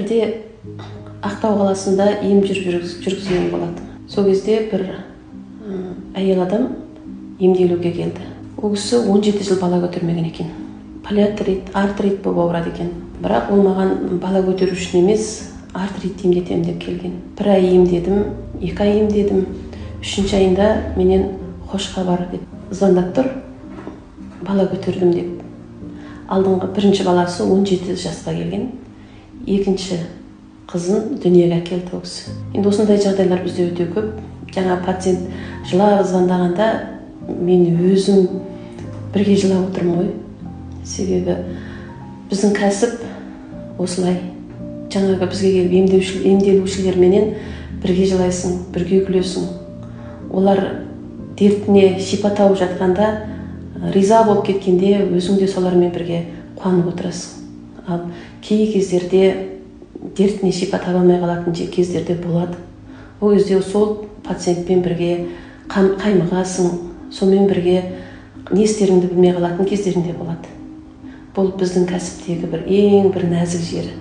Бірде Ақтау қаласында ем жүргізген болатын. Сол кезде бір әйел адам емделуге келді. Ол кісі 17 жыл бала көтермеген екен. Полиартрит, артрит болып ауырады екен. Бірақ ол маған бала көтеру үшін емес, артрит емдетемін деп келген. Бір ай емдедім, 2 ай емдедім. 3-ші айында менен хош хабар деп звондап тұр, бала көтердім деп. Алдыңғы бірінші баласы 17 жасқа келген, екінші қызын дүниеге әкелді ол кісі. Енді осындай жағдайлар бізде өте көп. Жаңа пациент жылап звондағанда мен өзім бірге жылап отырмын ғой. Себебі біздің кәсіп осылай. Жаңағы бізге келіп емделушілерменен бірге жылайсың, бірге күлесің. Олар дертіне шипа тауып жатқанда, риза болып кеткенде өзің де солармен бірге қуанып отырасың. Ал кей кездерде дертіне шипа таба алмай қалатын кездерде болады. Ол кезде сол пациентпен бірге қаймығасың, сонымен бірге не істеріңді білмей қалатын кездерің де болады. Бұл біздің кәсіптегі бір ең бір нәзік жері.